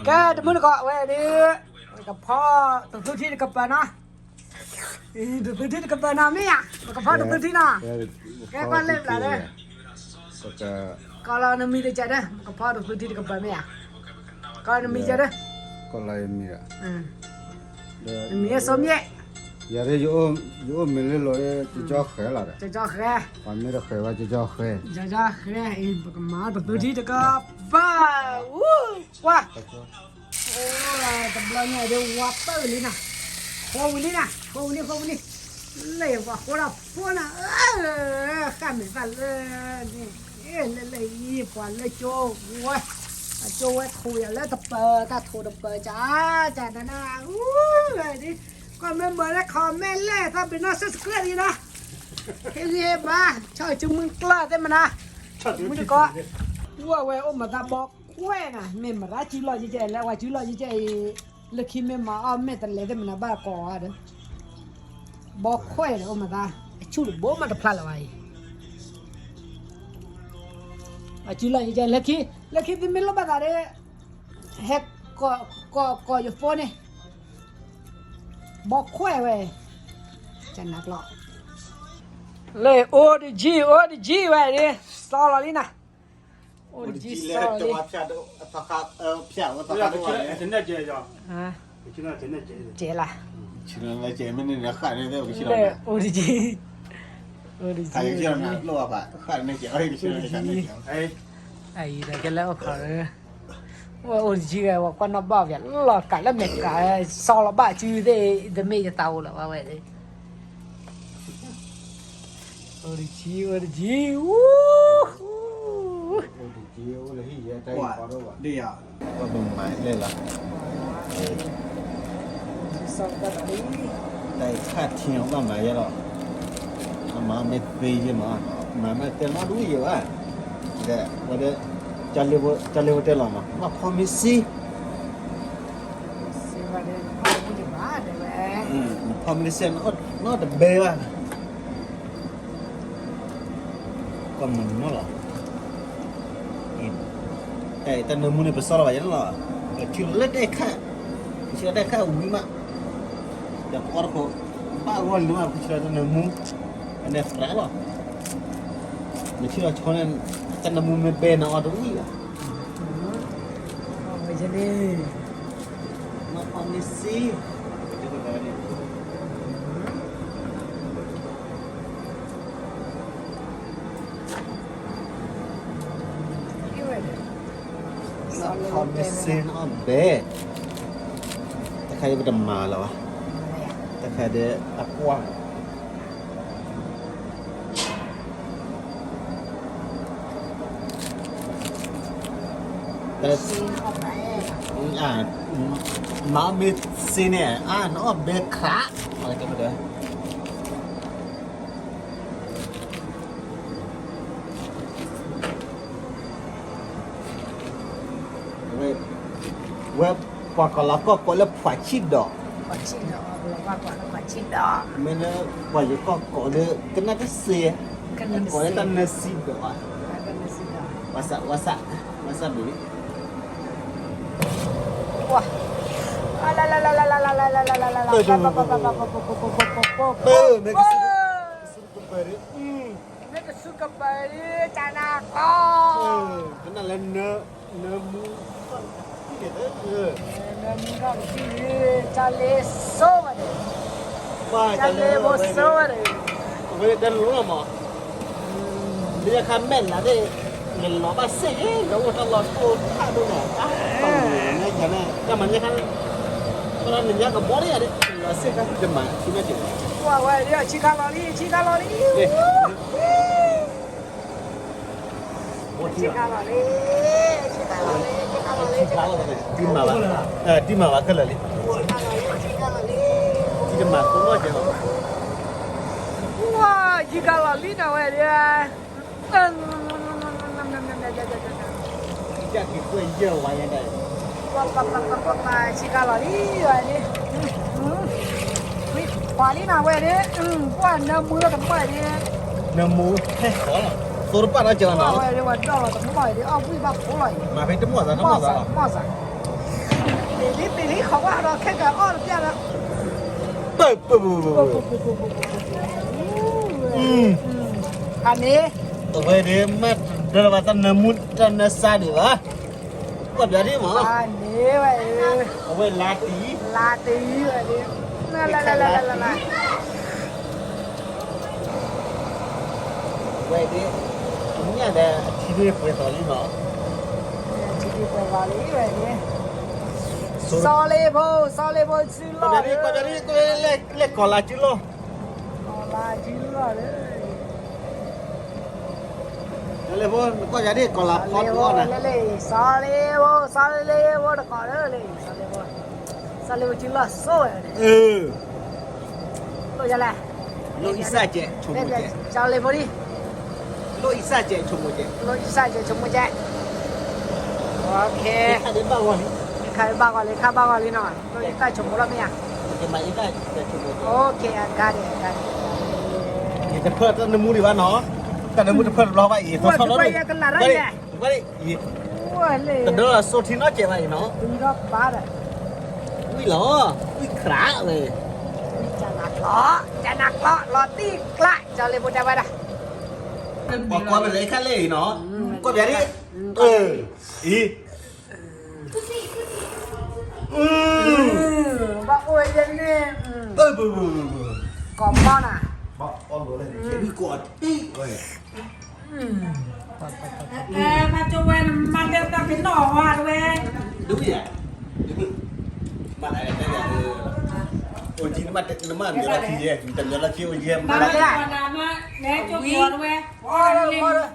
ကဲ တမုၢ်တကိးဝဲဒၣ် ကဖီတသူထံတကပၤနီၤ, တသူထံတကပၤနီၤ မ့ၢ်ဧါ, ပကဖီတသူထံနီၤ, ကဲကွၢ်လၢပျၢ်ဒီး ကိးလီၤနမံၤတကဲးဒီး ပကဖီတသူထံတကပၤမ့ၢ်ဧါ, ကိးလီၤနမံၤကဲးဒီး, ကိးလီၤယမံၤ, နမံၤအစိမ့ၢ်, ယၤ ယအိၣ်မ့ၢ်လၢလီၤ ကၠီဃဲလီၤဒီး, ကၠီဃဲ, ပှၤမ့ၢ်တဃဲဝဲကၠီဃဲ, ကၠီဃဲ, ပကမၤတသူထံတကပၤ, ကွၢ် တဘျီညါဒ်ဝါပၢၢ်လံနၤ, ဃိဝံၤလံနၤ, ဃိဝံၤလံ ဃိဝံၤလံ, လၢပှၤဃိလီၤဖိနၤ, ဃၣ်မဲာ်သၣ်လၢန့ၣ်, လၢလၢအံၤ ပှၤလၢကၠိဝဲ, အကၠိဝဲထိးယၤလၢတပၢၤ တၢ်ထိးတပၢၤ ကၠၢ်ကၠၢ်နၤနၤ, အူဝဲဒ်, ကွၢ်မ့ၢ်မၤလၢ comment လဲၣ် သးပ့ၤနီၣ် subscribe လံနၤ, ဟ့ၣ်ဂံၢ်ဟ့ၣ်ဘါ, ဆီၣ်စုမုၢ်ကျၢၢ်သ့ၣ်မနၤ, မုၢ်တကိး, အူဝဲအိၣ်မၤသးဘီခွဲးနၤ, မ့ၢ်မရၢစုလီၤကဲကဲ လၢပှၤစုလီၤကဲကဲအံၤ, လၢခံမ့ၢ်မၤအီၣ်မဲာ်တလဲသ့ၣ်မနၤဘၣ်ကိးအီၤဒီး, ဘီခွဲးန့ၣ် အိၣ်မၤသး, အဆူၣ်တဘိမးတဖျါလၢၤဘၣ်အံၤ, ပှၤစုလီၤကဲကဲ လၢခံ, လၢခံသုမ့ၢ်လိၣ်ဘၣ်သးဒီး, ဟဲ, ကိးယဖိန့ၣ်, ဘီခွဲးဝဲ, ကနၣ်ကျီ, လၢအိၣ်တကံ အိၣ်တကံဝဲဒၣ် စီလီၤလံနၤ, အိၣ်တကံစီလီၤလံ, ကဲလၢ, အိၣ်တကံ, အိၣ်တကံ, အံၤဒီးကဲလၢအိၣ်ခိး, အိၣ်တကံဝဲ ပှၤကွၢ်နီၣ်ဘၣ်ဝဲလီၤကးလၢမဲာ်ကး, စီလီၤဘၣ်စုသ့ၣ် တမ့ၢ်ယသးအိၣ်လၢၤဘၣ်ဝဲဒၣ်, အိၣ်တကံ အိၣ်တကံ, အူ, အိၣ်တကံ, ပမၤလဲၣ်လီၤ, တၢ်အံၤခါထံအီၤဘၣ်မၤယဲလီၤ, အမၤမ့ၢ်သ့ယဲမး, မၤမ့ၢ်သ့နီတဝံၣ်ယဲဘၣ်, ဒီးဝဲဒၣ်, ကၢ်လ့ဖိတဲလီၤမး ဘၣ်ဖီမ့ၢ်စံ ဖီမ့ၢ်စ့ နီတဘဲဘၣ်, ကီၢ်မုၢ်နီၢ်လီၤ, တၢ်နၢမူန့ၣ်ပစီလီၤဘၣ်ယဲလီၤ, ပထံၣ်လၢတၢ်ခၣ်, ပထံၣ်လၢတၢ်ခၣ်ဝံၤမး, ဒီးပအီၣ်တခိၣ်, ဘၣ်ဂီၢ်လံမး ပထံၣ်လၢတၢ်နၢမူ, အန့ၣ်သရၣ်လီၤ, နထံၣ်လီၤဆိန့ၣ်, တၢ်နၢမူမ့ၢ်ဘဲနအီၣ်တဝံၣ်လီၤ မ့ၢ်စံ, မ့ၢ်စံအီၣ်ဘဲ, တခါအံၤပတမၤလၢၤဘၣ်, တခါဒီးအကွၢ် မ့ၢ်စ့န့ၣ် အါ နအီၣ်ဘဲခး, ဝဲပှၤကလီၤကီၢ်ကိးလၢဖှၣ်ဆံၣ်ဒီး, မ့ၢ်လၢပှၤယကီၢ်ကိးလၢ ကနၣ်တစ့, ကိးလၢတၢ်နၢစံဒီး, ဝါစၢ်, ဝါစၢ်, ဝါစၢ်ဘ့ၣ်, မ့ၢ်ကစူၢ်ကပၤ, မ့ၢ်ကစူၢ်ကပၤ, ကနၣ်လၢ နၢမူ, နၢမူထီၣ်တထံၣ်န့ၣ်, ကၢ်လ့စိဝဲန့ၣ်, ကၢ်လ့ဖိစိဝဲန့ၣ်, ဝဲဒၣ်တလိၣ်လီၤမး, လၢညါခါမဲာ်လးသ့ၣ်, နလီၤဘၣ်စ့ၢ်ကီး နအိၣ်တၢ်လီၢ်တအိၣ်တၢ်ဒိၣ်န့ၣ်, တၢ်မၤညါခါ, နညါကဘီန့ၣ်ယၤဒ်, လီၤစ့ၢ်ကီးတမၤထံၣ်မးက့ၤ, ဝဲဝဲဒၣ်ဆံခါလီၤလံ ဆံခါလီၤလံ ဆံခါလီၤလံ, ဆံခါလီၤလံ, ဆံခါလီၤလံ, ဆံခါလီၤလံ, တံၤမၤဘၣ်, တံၤမၤဘၣ်ခဲလၢာ်လံ, ဆံခါလီၤလံ, ဆံခါလီၤလံ, တံၤမၤကိးနီၢ်ကဲလီၤ, ဝါ, ဆံခါလီၤလံနၤဝဲဒၣ်, ကၢ်က့ၤကွဲယဲၢ်ဝါယဲဒၣ်, ပှၤပှၤပှၤပှၤပှၤ ဆံခါလီၤလံဝဲဒၣ်, ပှၤလံနၤဝဲဒၣ်, ပှၤနၢမူလၢတမီၢ်ဒၣ်, နၢမူဟဲဃီလီၤ, သိတပၣ်နီၢ်ကဲလီၤနၤ, ဝဲဒၣ်ဝဲဒီၣ်လီၤတမီၢ်ဒၣ် အီၣ်ဘှံၣ်ဘၣ်ဖိလီၤအံၤ, မၤဖဲတမီၢ်သး တမီၢ်သး, တမီၢ်သး, ပ့ၤလံ ပ့ၤလံ ခီကွၢ်ဒီးခဲကၢအီၣ်တပျၢ်လၢ ပၢ်ပၢ်ပၢ်ပၢ်ပၢ် ဖးန့ၣ် အဝဲဒၣ်မ့ၢ်တဒၢလၢၤဘၣ် တၢ်နၢမူတၢ်နၢစါဒံးဘၣ် ကွၢ်ပျးဒ်မး ဖးန့ၣ်ဝဲ အဝဲလါတံၢ် လါတံၢ်ဝဲဒၣ် လါလါလါလါလါ ဝဲဒၣ် ညၣ်ဒီးအထံဒၣ်ပှဲၤသီလံနီၤ အထံဒၣ်ပှဲၤသီလံဝဲဒၣ် စီၤလ့ဖိ စီၤလ့ဖိစုလီၢ် ကွၢ်ပျးဒ် ကွၢ်ပျးဒ် လဲၤကီၤလၤစုလီၢ် ကီၤလၤစုလီၢ်လၢ စီၤလ့ဖိ ကွၢ်ပျးဒ် ကီၤလၤဖီတအီၣ်နၤ လၢလၢ စီၤလ့ဖိ စီၤလ့ဖိတကိးလၢလၢ စီၤလ့ဖိ စီၤလ့ဖိစုလီၢ်စိဝဲ လိၣ်ယၤလဲၣ် လိၣ်အံစၢ်ကဲး ဆိကမိၣ်ကဲး စီၤလ့ဖိလံ လိၣ်အံစၢ်ကဲး ဆိကမိၣ်ကဲး လိၣ်အံစၢ်ကဲး ဆိကမိၣ်ကဲး ခါဒံးဘၣ်ဂီၤလံ ခါဘၣ်ဂီၤလံ ခါဘၣ်ဂီၤလံနီၤ လိၣ်အံစၢ်ဆိကမိၣ်လီၤမ့ၢ်ဧါ ယမၤအံစၢ်ကဲး ဆိကမိၣ်ကဲး OK အဂၤဒံး အဂၤဒံး ယတဖၢတၢ်နၢမူဒံးဘၣ်နီၤ တၢ်နၢမူတဖၢတဘျီဘၣ်အံၤ သိးထီၣ်လီၤ ကနၣ်ရၣ် တဒၢလီၤစိထံနီၣ်ကဲးဘၣ်အံၤနီၤ ဝံၣ်လီၤ ဝံၣ်ခရးဝဲ ကနၣ်ကျီ ကနၣ်ကျီ လီၤတံၢ်ကျါ ကၠီလ့ဖိတဲဝဲဒၣ် ကွၢ်ကွၢ်မ့ၢ်လဲၤခါလဲၣ်အံၤနီၤ ကွၢ်ပျးဒ် အံၤ ဘၣ်အိၣ်ဝဲယဲန့ၣ် ကီၢ်မီၢ်နၤ ဘၣ်အိၣ်ဝဲ မၤကၠိဝဲ မၤတဲတၢ်ဖဲနီၣ်ဟီတဝဲ ဒုးယၤ ဒုးမုၢ် မၤတၢ်တဲယၤ အိၣ်ကံနမၤနမၤမ့ၢ်လီၤခံယဲ မ့ၢ်တမ့ၢ်လီၤခံအိၣ်ကံမၤ မၤလဲၣ် လဲၤကၠိဝဲ ဒီးပအီၣ်ဒီးဝံၤလံဒီး ပက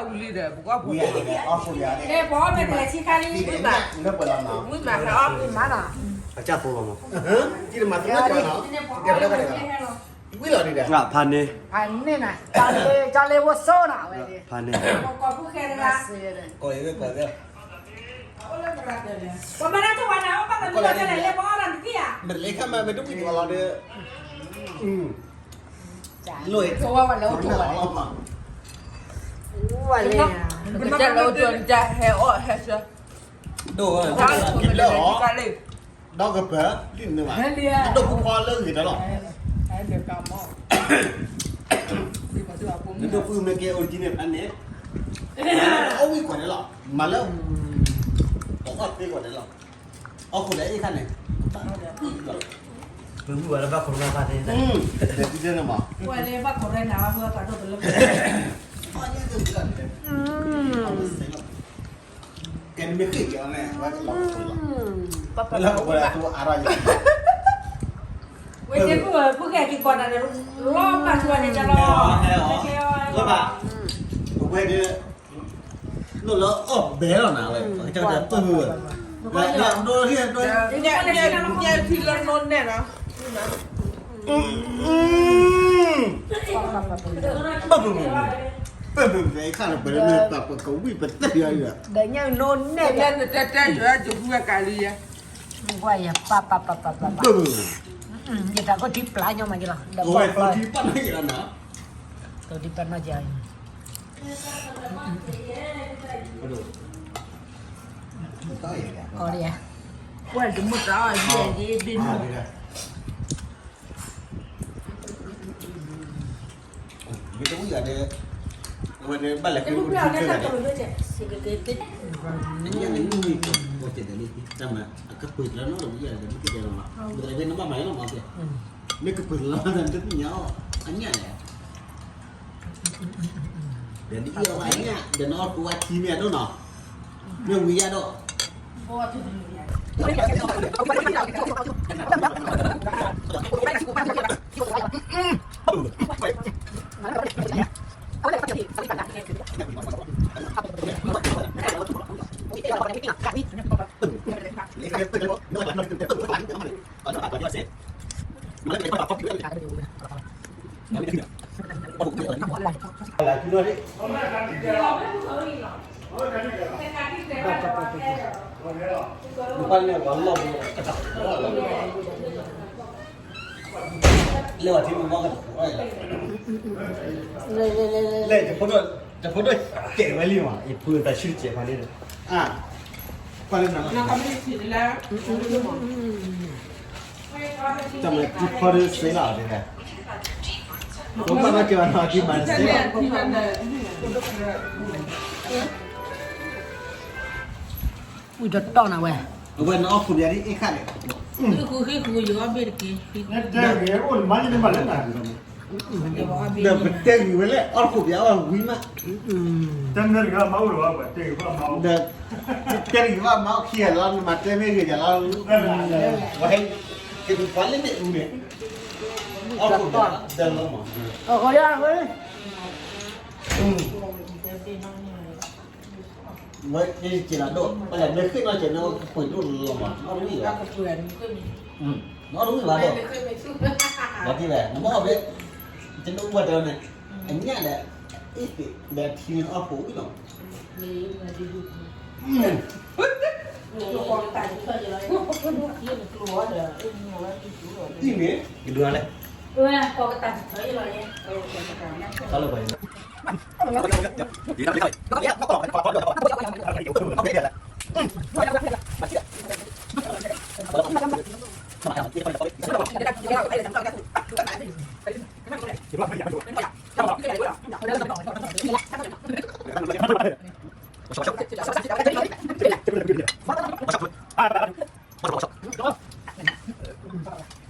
အီၣ်ဖိ ဝံၤယၤဒီး အီၣ်ဖိယၤဒီး လဲၤပအီၣ်မ့ၢ်တလဲၤဆံခါလံ ဝံၤမၤခါအီၣ် ဝံၤမၤနီၤ အကၢ်ဖိလီၤမး ကံနမၤသ့နီၣ်ကၢ်နီၤ ကဲပလၢကတၢၢ် ဝံၤလီၤဒ်ဒီး ဖးန့ၣ် ဖးန့ၣ် ကၠီလ့ဖိစိနီၤ အဝဲန့ၣ် ဖးန့ၣ် ကီၢ်ဖုခဲတဂၤ ကီၢ်အံၤဝဲကီၢ်ဝဲ ပမၤတၢ်တဝါနၤ ပကမၤတၢ်လဲၤလဲၤပအီၣ်ဒီးနကံၢ်ဧါ မ့ၢ်တလဲၤခါမး မ့ၢ်တဝံၣ်ကီးလီၤဒီး လိၣ် ကဝဲဝဲလၢအိၣ်ကၠိဝဲ ဝဲလၢ ကစၢ်လၢအိၣ်ကၠိ ကဟဲအီၣ်ဟဲဆၢ ဒိၣ်ဝဲ ကဘျၢၣ်အီၤ ဒီကပၢၤ လံၣ်နုာ်ဘၣ် ဒိၣ်ဖုဖီလၢဂ့ၤဒီးလီၤ နဒိၣ်ဖုမ့ၢ်ကဲအိၣ်ကံန့ၣ်ဖဲန့ၣ် အီၣ်ဝံၣ်ကွၢ်န့ၣ်လီၤ မၤလၢ အီၣ်သ့ကွၢ်န့ၣ်လီၤ အီၣ်ခိၣ်လၢအ့ၣ်ခါန့ၣ် ပမုၢ်ဝဲလၢဘၣ်ခိၣ်နၢ်ဖးန့ၣ် လဲၤဒုးဒဲန့ၣ်မး ဝဲလၢဘၣ်ခိၣ်ရဲနၤဝဲ ဝဲပှၤဒိၣ်တလၢ ကဲနမ့ၢ်ဃ့ၢ်က့ၤအီၤန့ၣ် ဝဲကလီၤဝဲလၢအဝဲအါထီၣ်ယဲ ဝဲကဲပုၢ်ဝဲၢ်ပုၢ်ဃဲက့ၤကွၢ်တၢ်ဒီး လီၤဘၣ်ဆူဝဲန့ၣ်ကလီၤ ကဲအီၤ ဝဲဒၣ် လိၣ်လၢအီၣ်ဘဲလီၤနၤဝဲ ကစၢ်ကပၢၢ်ဝဲ ညါထံလၢနိနဲၣ်နီၤ ပၢၢ်ပၢၢ်ပၢၢ်ပၢၢ် ပၢၢ်ပၢၢ်ပၢၢ် ခါလၢပှဲၤလၢမ့ၢ်ပှၤပကဝံၣ်ပသ့ၣ်ယၤ ဒီးညါနိနဲၣ် နတဲတဲယွၤကဝံၣ်ကလံယဲ ကွၢ်ယပၢ်ပၢ်ပၢ်ပၢ်ပၢ်ပၢ် ယတၢ်ကိၢ်ထံပျၢ်ညီမးယလီၤ ဒီးဘီၣ်ပျၢ် ကိၢ်ထံပၢ်နီၢ်ယၤ ကီးဒံး ကွၢ်တမုၢ်တၢ်အီၣ်ယဲၢ်ယဲၢ်ဘ့ၣ်မုၢ် မ့ၢ်တဝံၣ်ဂၤဒီး အဝဲန့ၣ်ဘၣ်လဲၤက့ၤအိၣ်ထံကၢၢ်ဂၤဒီး နညါနနံၣ်နံၣ်ကီးကဲးဒီးလံ တၢ်မၤအကပၢၤတလီၤနီၤ ဒီးဝံၣ်ဂၤဒီး မ့ၢ်ကတဲလီၤမး မ့ၢ်တလဲၤဖဲနဘၣ်မၤယဲလီၤမးကဲ မ့ၢ်ကပၢၤတလီၤတၢ်တသ့ၣ်ညါအီၤ အညၣ်လဲၣ် ဒီးနအံၣ်အီၣ်ဝဲအညၣ် ဒီးနအီၣ်ကိးဝဲထံမ့ၢ်အဒိၣ်နီၤ မ့ၢ်ဝံၤယါဒီး လဲၤဝဲထံမီၢ်ကတၢၢ် လဲၤ တဖိဒိၣ် တဖိဒိၣ်ကဲးဝဲလံမး ယဖုတၢ်ဆူၣ်ကဲးဖးန့ၣ် အါ တၢ်မၤထံဖီဒုးစ့လီၤ, ဘၣ်ဘၣ်က့ၤဘၣ်နီၤ က့ၤမၤစ့လီၤ, ဝံၤတတီၢ်နၤဝဲ, အဝဲနအီၣ်ခိၣ်ပယါဒ်အ့ၣ်ခါန့ၣ်, ဒီးပတဲဂ့ၤဝဲလၢအီၣ်ခိၣ်ပယါအီၣ်ဝံၤမး, ဒီးပတဲဂ့ၤဘၣ်မၤအိၣ်ဒီးဘၣ်ပတဲဂ့ၤဘၣ်မၤအိၣ်ခံဂၤလီၤ နမၤတဲမ့ၢ်ဂ့ၤယၤလီၤ, ဝဲဟဲက့ၤပှၤလၢန့ၣ်အူန့ၣ်, အီၣ်ခိၣ်ပယါဒၢလီၤမး, ဝဲက့ၤက့ၤလီၤဒိၣ်, ပလဲၤမ့ၢ်ဃ့ၢ်နီၢ်ကဲးန့ၣ် ပှ့ၤဒိၣ်လီၤမး, အီၣ်တဝံၣ်ဘၣ်, အီၣ်တဝံၣ်ဘၣ်ဒိၣ်, ဘၣ်တံၢ်ဝဲ နမ့ၢ်အီၣ်ဘၣ်, တနုၢ်ဝဲတဲဝဲန့ၣ်, အညၣ်ဒီး, အ့ၣ်သ့ၣ်ဒီးထံန့ၣ်အီၣ်ဖိဝံၣ်လီၤ, အံၤန့ၣ်, ကဒုးလဲၣ်, တၢ်လၢပှၤ ဝံၤဃီဒဲး, အဝံၤ, အဝံၤအီၣ်ဒီး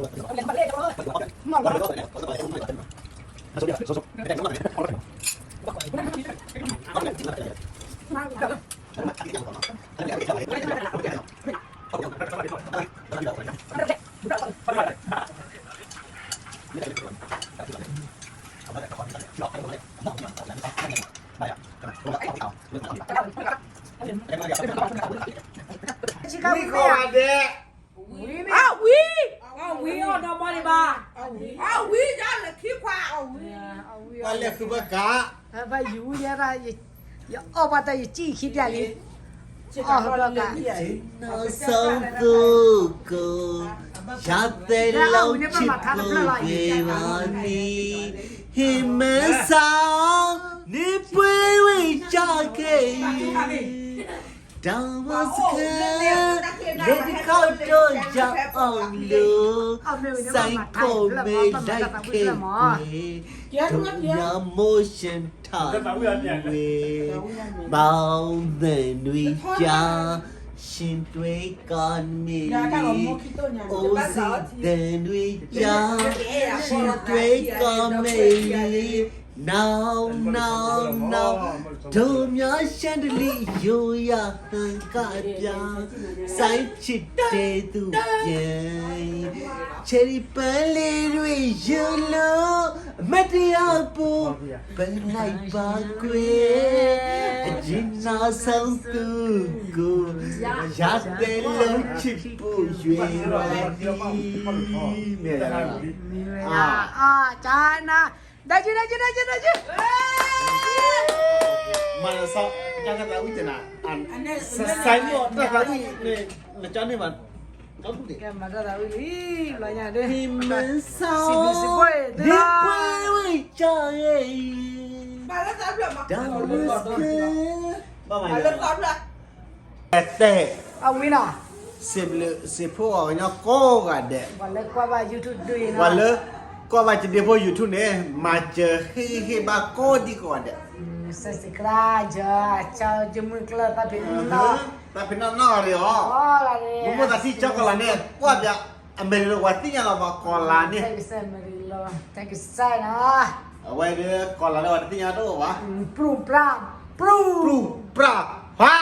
မီၤန့ၣ်ဘၣ်, အဝံၤယၤလၢခံခွါ, ပှၤလဲၤဃုဘၣ်ကး, ဘၣ်ယူၤယဲဒၣ်, ယအီၣ်ဘၣ်တၢ်ယစံၣ်ခံပျၢ်လံ, အီၣ်ဘၣ်ကး, နောက်ဆုံးသူကို ရသလိုချစ်ဖို့ကယ်ပါမည်, ဟိမင်းဆောင် နေပွဲဝင်ကြခဲ့ရင် တောင်ပေါ်စခန်း လေတခေါက်တော့ရောက်အောင်လို့ စိုက်ဖို့မေးလိုက်ခဲ့ကွယ် တို့များမိုးရှင်ထန်ဝေ မောင်သံတွေကြား ရှင်တွေ့ကောင်းမည် အိုးစံသံတွေကြား ရှင်တွေ့ကောင်းမည် နောက်နောက်နောက် တို့များရှမ်းတလီရိုးရာဟန်ကပြစိုင်းချစ်တဲ့သူပြန်ချယ်ရီပန်းလေးတွေယူလို့အမတ်တရားပို့ ပလိုက်ပါကွယ် အရင်နောက်ဆုံးသူကို ရသလိုချစ်ဖို့ရွေပါသည် မ့ၢ်ရ အာ အာ ကန ဒါကြီး ဒါကြီး ဒါကြီး ဒါကြီး မၤလၢစီၤ တၢ်သးဝံၣ်တနၤ စဲမီၣ်တၢ်သးဝံၣ်န့ၣ် နကၠီန့ၢ်ဘၣ် ကဲမၤတၢ်သးဝံၣ်လံ လီၤညါဒ် ဟိမင်းဆောင် ဒီပွဲဝင်ကြရဲ့ ဒါမစက တဲ အဝံၤနီၤ စံးဘျုးစံးဖှိၣ်အီၤကညီကိးဂၤဒဲး ပှၤလၢကွၢ်ဘၣ် YouTube ဒ်အံၤနီၤ ပှၤလၢကွၢ်ဘၣ်ယဒ့ဖိ YouTube န့ၣ် မၤစၢၤဟ့ၣ်ဂံၢ်ဟ့ၣ်ဘါကိးဒံကိးဂၤဒဲး subscribe ယမုၢ်ကျၢၢ်သးဖံးနီၢ်နီၢ် သးဖံးနီၢ်နီၢ်ဂၤဒဲးအီၤ မ့ၢ်မိၢ်သးထံၣ်ကၠီကီၤလၤန့ၣ် ကွၢ်ပၠး အမဲာ်ရံၤလီၤ ပှၤသ့ၣ်ညါလီၤ ပှၤကီၤလၤန့ၣ် တၢ်ကစၢ်နီၤ အဝဲဒၣ်ကီၤလၤလၢပှၤတသ့ၣ်ညါ တအိၣ်ဘၣ် ပြူၢ်ပြၢ် ပြူၢ် ပြူၢ်ပြၢ် ဟါ